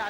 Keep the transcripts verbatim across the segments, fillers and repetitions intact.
Ja,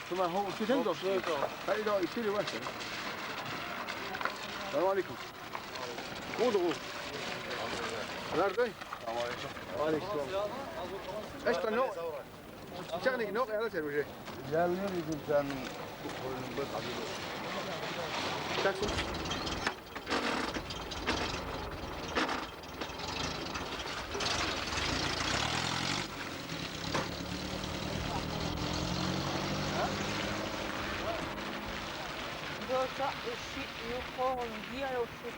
so machen wir uns die Hände doch. Kann ich doch, ich will die Wasser. Salam alaikum. Bonjour. Nerede? Salam alaikum. Alaikum. Esta no. Çeknik nok ya da sen bir şey. Gelmiyor musun sen? Çeksin. Dosa usi yuko ngia usi.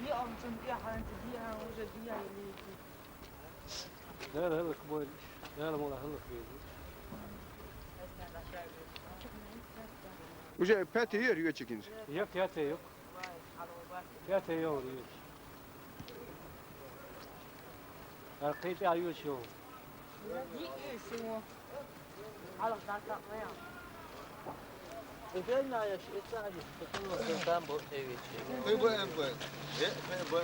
Ni on sun dia han dia han usi dia iliki. لا لا هلك بوي. لا لا مولا هلك بوي. Uje pete yer yöçekin. Yok ya te yok. Ya te yok yok. Arkayı te ayıyor şu. Efendim ya şu etsa hadi. Sen bu evi. Ey bu en bu. E bu en bu.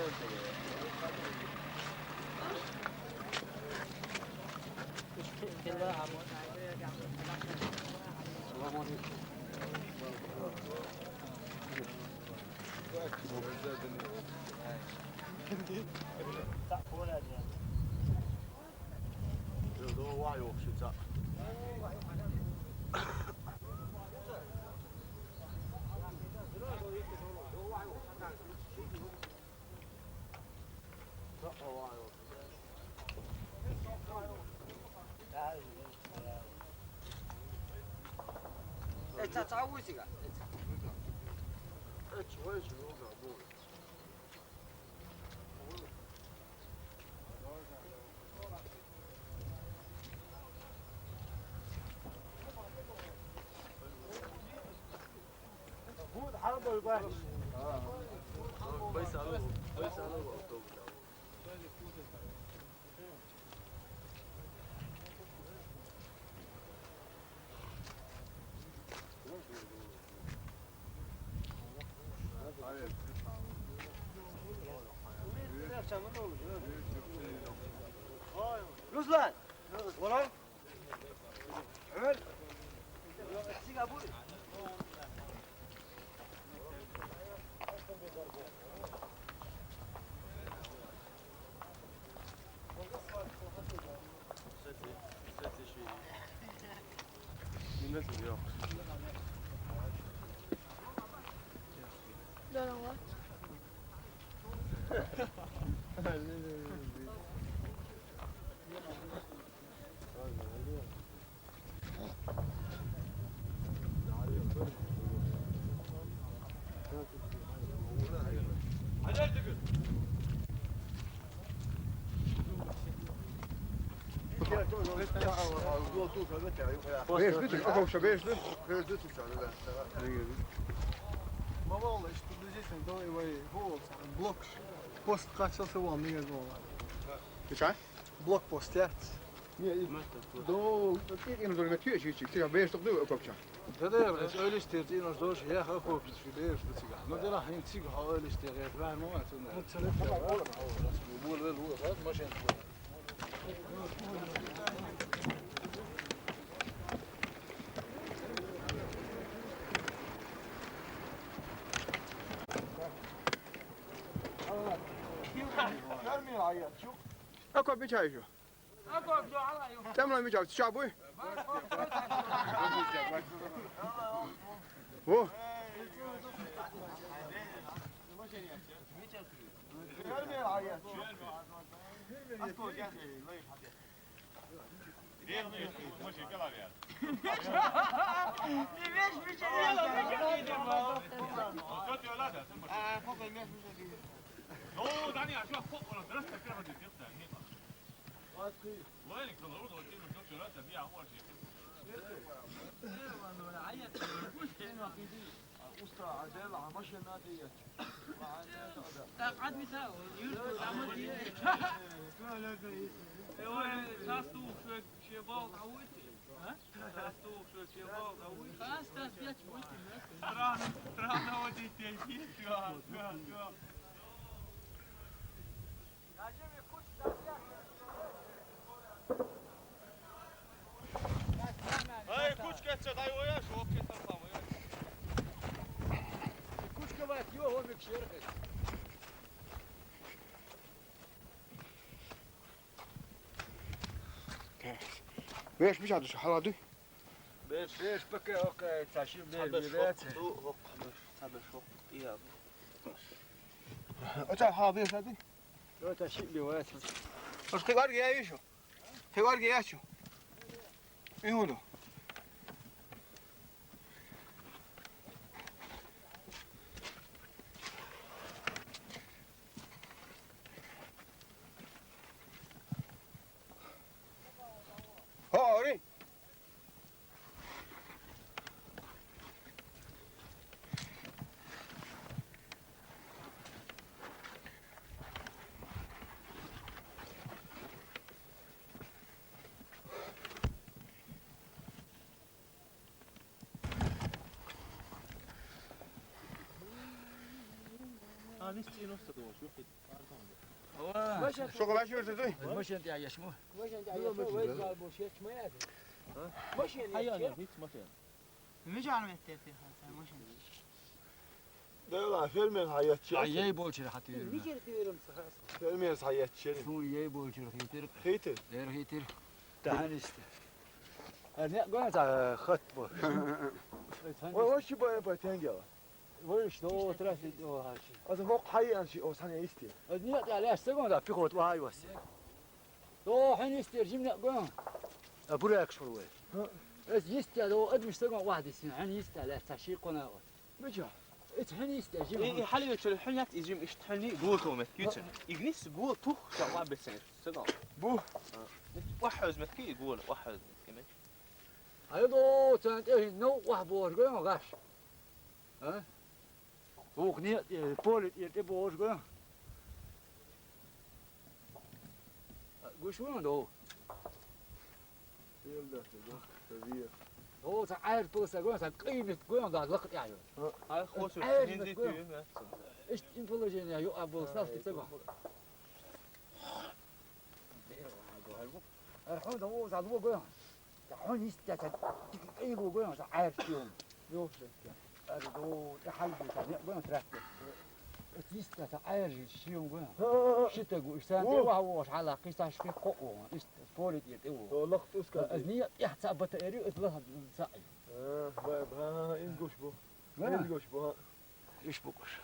Ruslan! Ulan! Ömer! Eksik abi. Beş lütür, o kadar beş lütür. Beş lütür. Baba oğlu, işte, приблизительно, давай, давай, блок. Пост качался вон, не было. Ты чё? Блокпост, я. Не, и до, и, и на дороге, ты ещё, ты, ты, я вижу, что ты окопча. Да, да, я, это öyle istiyor, и на дороге, я окопча, что я, что тебя. Ну, да, я, ты, я, öyle istiyor, я, я, ну, это, ну. Ну, телефон, а, вот, а, вот, раз, ну, вот, вот, вот, вот, машина. Görmüyor hayat, yok. Ako bir çay şu. Tamam bir çay, çay bu. Bu. Ай, кучка, чё, дай, ой, а шо, вообще там самое. Кучка, вать, ё, он вообще. Веш, мича душа, хьаладу? Беш, беш, пока, окей, ташим, беш, беш. Оцай хьал беш аду? Оцай шиъ беш. Ош кхы варг яй вишу? Кхы варг яй чу? Иуду. Хо, ори. А, не стену с тобой, что ты? Ава. Шуга ваши уже дуй? Машин тя яшму. Машин тя яшму, вай гал бу шечме яды. Машин яшму. Ай, ай, ай, машин. Мижан метте фи хата машин. Да ла, фермер хаят чес. Ай, ей болчир хатыр. Мижер дюрюм сахас. Фермер хаят чери. Су ей болчир хитир. Хитир. Дер хитир. Танист. А не гонца хат бу. Ой, ой, ши бай бай тенгела. Вай, что, трассе, о, хачи. Аза вок хай анши, о, сане исти. Нет, я леш сегон да пехот вай вас. До ханистер жимне гон. А бурак шурве. Эс истя до адмиш сегон вади син, ханистя леш таши кона. Мича. Эс ханистя жим. И хали вечер ханят изим ишт хани гол томет. Ючен. Игнис гол тух шава бесен. Сегон. Бу. Вахоз метки гол, вахоз метки меч. Ай до цан те но вах бор гон гаш. А? Ух, не, э, поле, э, ты божга. Гушман до. О, са айр пылса гон, са кыймит гон да лык я. Ай, хош, Ай, не не дитюм, а? Ишт им положение, ё, а был став ты цеба. Архун да, о, са лугон. Хьун истя, тик кӀийлугун, айртиум. Ёпта. Ардо, тӀехьалбита, некӀгун трактор. Истя, айржи шиугун. Шитагу, иштан, те ва вош, хьала, кисаш, ки кӀоугун. Ист, спорит, ир, те у. О, лахтус ка. Аз ния, тӀехьца бата эри, аз лаха, са. А, ба, ба, ингуш бу. Ва? Ингуш бу. Иш букӀуш.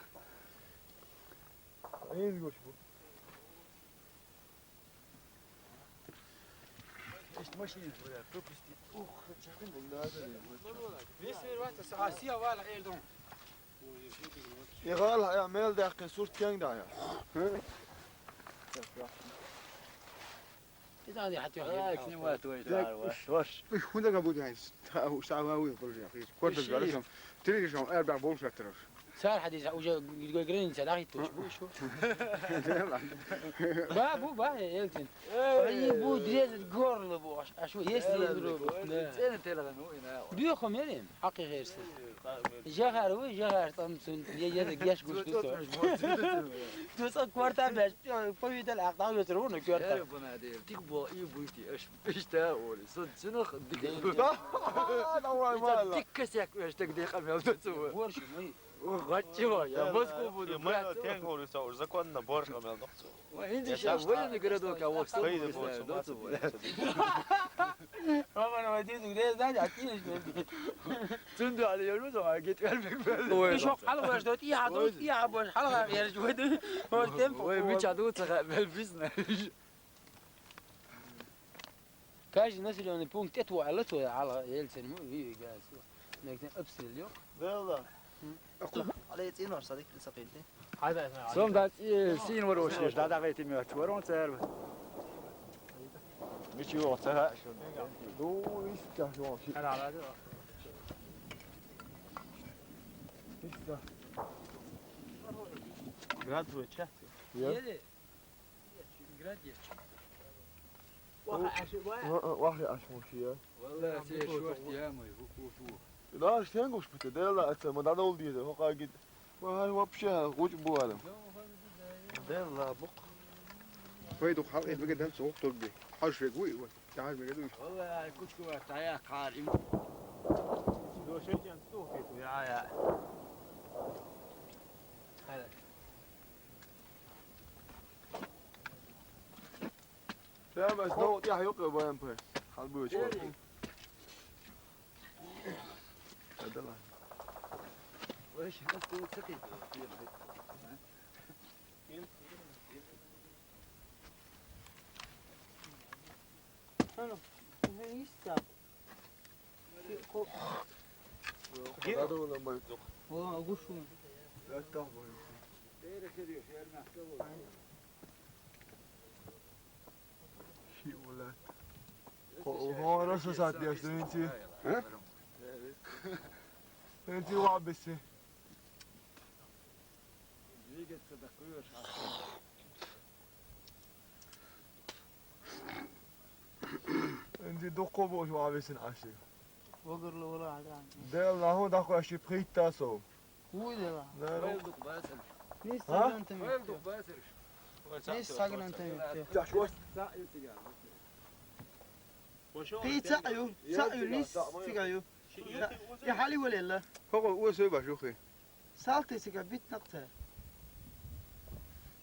Ингуш бу. Ишт машин, бля, пропустить. Ух, чакын. Весь вирвата сагасия вала эрдон. Игъал я мел дакъы сурт кенг да я. Идан я хатю. Ай, кнема твой да, ваш, ваш. Ух, хунда габу дайс. Та, уш, та, ва, уй, коржа, хиз. Корта, гарышам. Три решам, эрбак болуш атыраш. Цар хадис уже граница да хитош бу шу. Ба бу ба элтин. Ай бу дрез горло бу. А шу есть ли друг? Цены телеган у ина. Бюхо мерим, хакы герси. Жагар у, жагар там сун. Я я да геш гуш ту. Ту са кварта беш. Повидал акта геш руна кварта. Бу на дел. Тик бу и буйти эш. Ишта оли. Сон сунух дик. Давай мала. Тик кесек эш так дек амел да цу. Борщ мы. Гаччи ва, я Москву буду брать. Мы тен говорю, что законно борщ амел да цу. Инди сейчас военный городок, а вот что. Мама на воде, где знать, а ты. Цунду али ёрму, а гет вермек. Ой, шок, хал борщ, да, я, да, я борщ, хал я, я, вот темп. Ой, мича ду цага мел бизнес. Каждый населённый пункт это вала то ала елцен му и газ. Некте обстрел ёк. Белла. Алай цин вар садик сапелди. Сом да син вар вообще да да гайти мёртв вар он церв. Ничего цера. Ду иска шо. Каралады. Иска. Град выча. Еде. Играть есть. Ваха Ӏаш вай? Ва-, ва-, ваха Ӏаш вай шия. Валлахи, се шорт ямай, ву кучу. Да, стенгуш пите, дела, аца, ма дадол диде, хо кагид. Ва, вообще, гуч буарам. Дела, бук. Вай, дук, хал, эт, веге дам, соғук торби. Хаш вегуй, ва. Хаш веге дуй. Валлахи, кучу ва, тая, кар, им. Дошетен, стук, я, я. Хайда. Прямо снова тяха ёпта баем пэ. Халбы очко. Адала. Ано, уже есть так. Ко-, Хадада улан бай. О, агушу. Яттах бай. Ши улат. Хо-, хо-, раса сат яш дэнти. А? Дэнти ва бэсэ. Двигаться такой уж. Энди докко бош ва бэсэн аши. Огорло вала адам. Дела, хо дахо аши прийти со. Уй дела. Да, Вэлдук басыр. Не А? Сагнан тэмэттэ. Вэлдук басыр. Не сагнан тэмэттэ. Чашваш. Пи ца аю, ца аю, нис сига аю. Я хали валела. Хого уо сой башухи. Салты сига бит накта.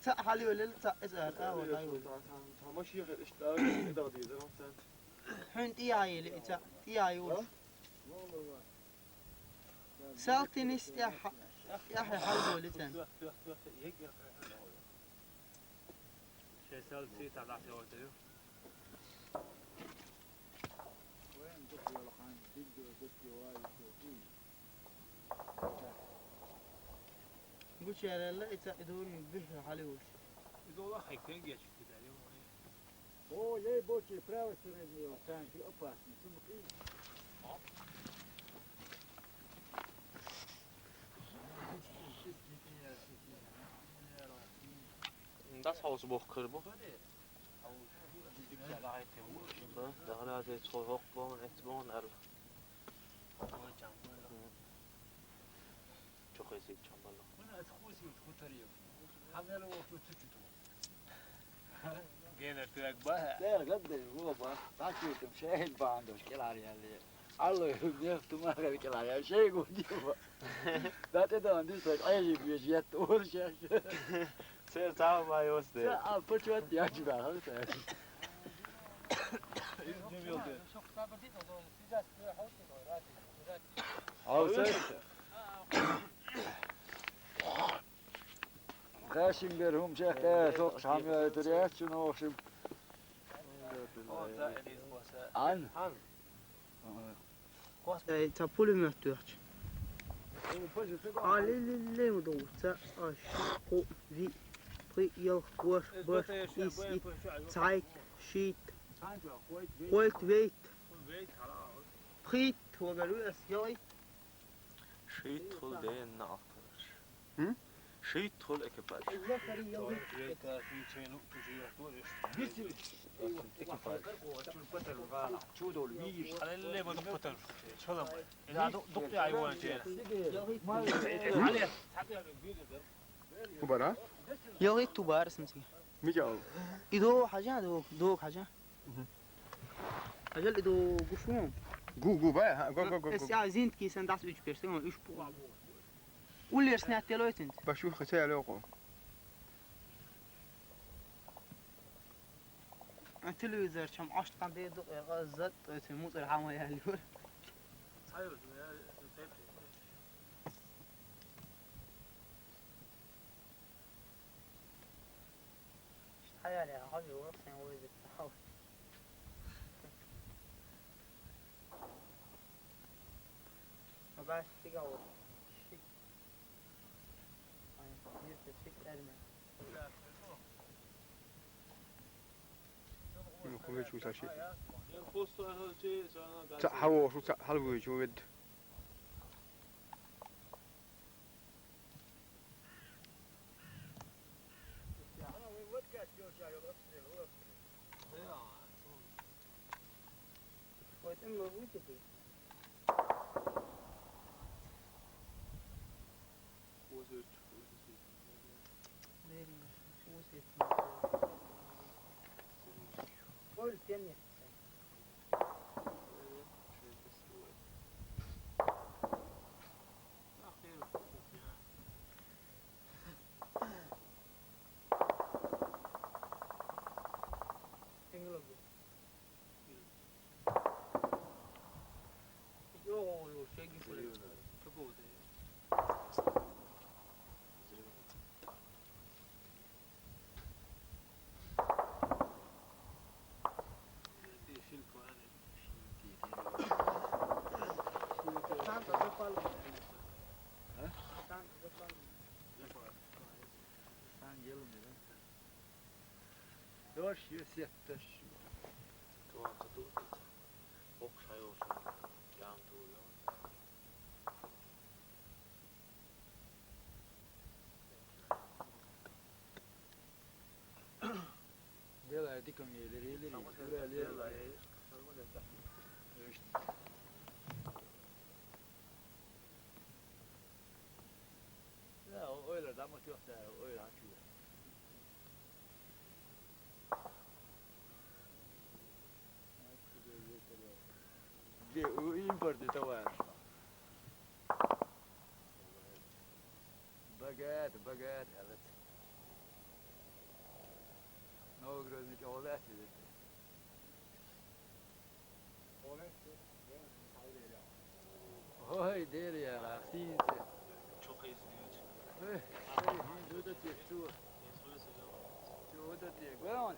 Ца хали валела, ца эс ар а валай вал. Тамаш я иштар да дизер сан. Хун тияйли, ца тияй вал. Салты нис я ха-, я хал валитан. Шесал си талас я ватаю. Гучаралла ица идур бихра халиуш. Идола хайкен гечик кидали. О, лей бочи правой стороны, он там опасный. Сумки. Дас хаус бохкар бу. Дагъра зэ цо хокъ бон, эт бон ар. Чохэ зэ чамбала. Генер тюэг ба. Дэр гаддэ, вова. Такие там шэйд бандош келар яли. Алло, нефть тумагар келар яли. Шэй гудиба. Датэ да андис так айжи бьёшь, я тоже сейчас. Сэр, цао байос дэ. Ца, а, почёт я тебя, ха, сэр. Ал сэр. Гашим бер хум шахта, сок шам я туря, чуно хум. Ан. Эй, ца пулемёт дуяч. Алилилли удоу, ца, аш, ку, ви, при, ел, вор, бор, ис, ит, цайт, шит, хойт, вейт, прит, вагару, эс, ел, ит. Шит хул дэн на ахтараш. М? Шит хул экипаж. Экипаж. Кубара? Йоги тубар сымсиги. Мича ол? Идо хажа, дог, дог хажа. Мгм. Ажал идо гушун. Гу, гу, бай, ха, гу, гу, гу, гу. Эс я зинт ки сэн дас үч персен, үч пу. Уллер снять делойтинт. Башу хача ялоко. А телевизор чам ашткан дэ ду, э, зат, э, мусор хама я лиур. Сайрус, я, тайп. Хаяли, хажи, урак сэн уйзик, хау. Абаш сигау. Шик. Ай, бирте шик эрме. Ну, хуй чу саши. Ца, хаво, шу ца, халвы чу вед. Ма вижу. Бери, Ой, сен не. Сен не. Йо, йо, шеги фуре. Чего ты? Шилку ани. Шилку. Санта запал. А? Санта запал. Сан гелмеди. Даш, сетташ. Туан кату. Ок шай болса. Кям ту. Делай, диком елер, елер. Самый делай. Ишт. Да, ойлар да мотивация, ойлар хачу. Де, у импорт это ваш. Богат, богат, а вот. Новый Грозный чего дать, это? Ой, дер я, синце. Чё, кайсы не очень? Э, э, вот это что? Чё, вот это, главное?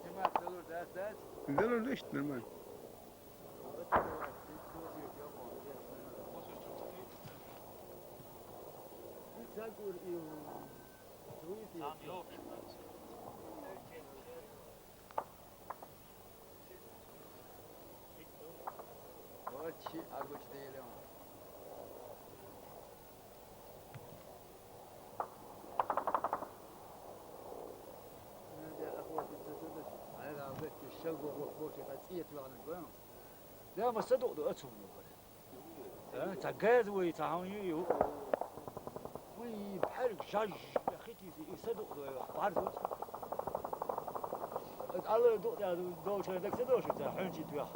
Снимать, доллар, да, да? Доллар, значит, нормально. Вот это, вот, ты что, ты, чё, он, чё, что? Сакур и, м, Руиси. Сам ёб. Очи агуч делем. Надо охотиться сюда. А я говорю, что шагу в охоте, а цвет ванок, понял? Да, мы садок до отцу много. Ца газ вай, ца хьан ю ю. Уй, бӀарг жаж, хити, и садукъ вай, бӀарг вай. Ала дукъ да, долчар даг ца дошу, ца хьунчи туях.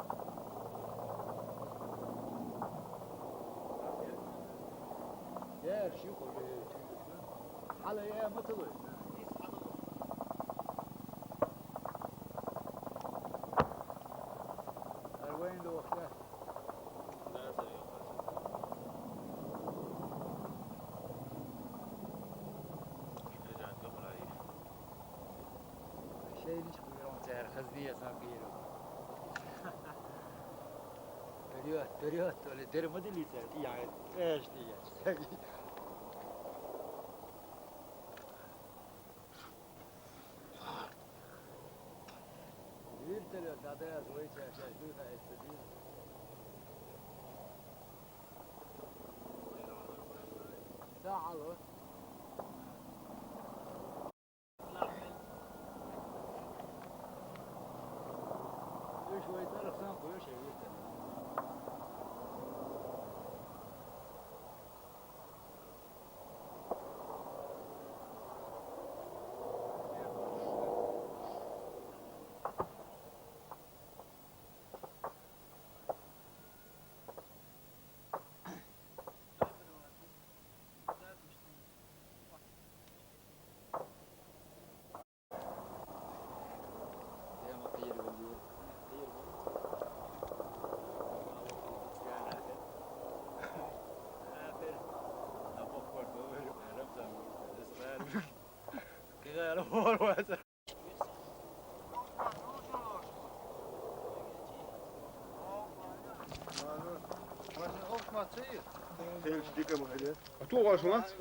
Яр, ши къуле, хьала я маталай. Арвайн до вахта. Шейлиш куйрон цар хазния сан куйрон. Период, период, то ли дерма дели цар, я, эш, я. Вертолёт, надо звучать, сейчас дыхается, дым. Да, алло. Ишвайтар сан куш вертолёт. А то ваш у нас?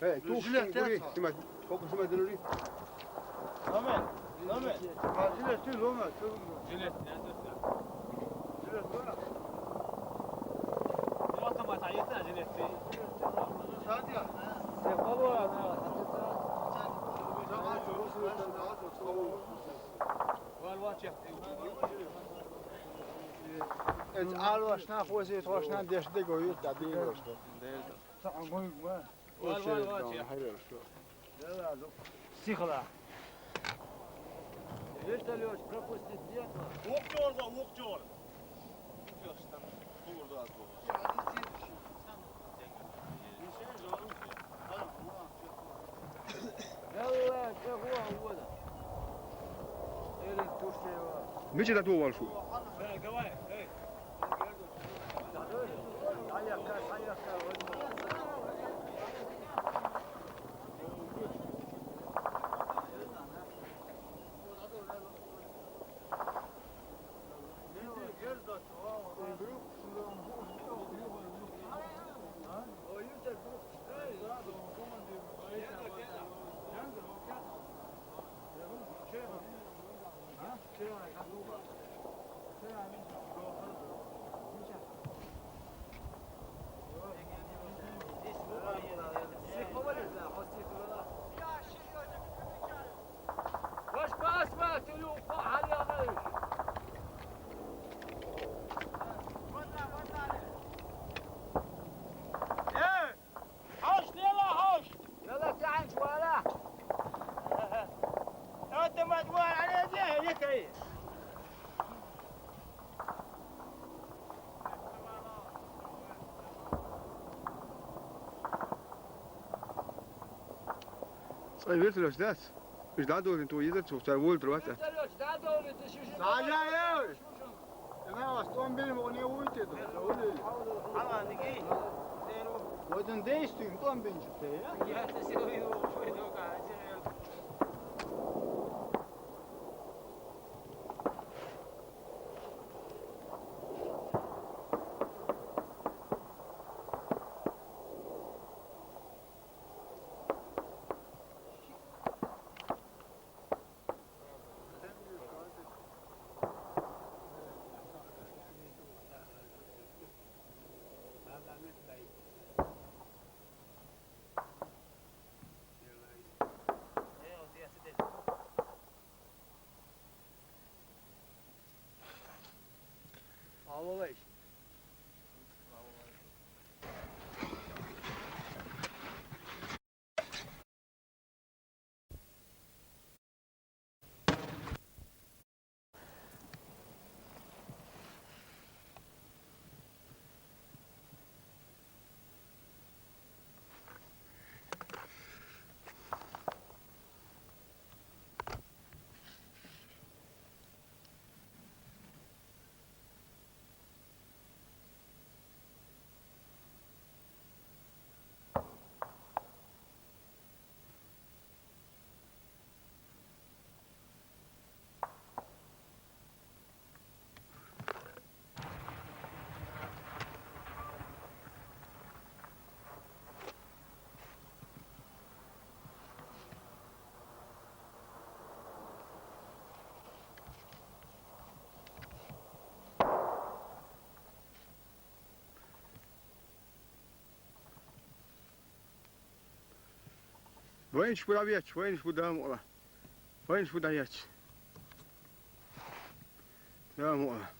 Эй, ту жилет я. Жилет, не надо. Жилет, не надо. Эц алвашна, хозетошна деш дего ю, да дилошто. Вал, вал, вал, чех. Сихла. Вертолёт пропустить нет. Ухчор, ухчор. Ялла, чего угодно. Или Турция. Мичи да ту валшу? Давай, давай, эй. Хьаш, лела, хьаш! Яла, тӀехьа чу вала! ХӀанз ма вала, ане де, екай! Цхьа вертолёт дац? Уж дӀадолин тхо езар цо, цар волтар вац. Вертолёт дӀадолин, ты шиши. Сажаев! Ина вас тӀом бин вон не уйти ду. Вот он действуем, тӀом бин чу те, я? Я это всё вижу, что это, как это. Вайнаш бу дӀавеча, вайнаш бу дӀа мукъла. Вайнаш бу дӀаеча. ДӀа мукъла.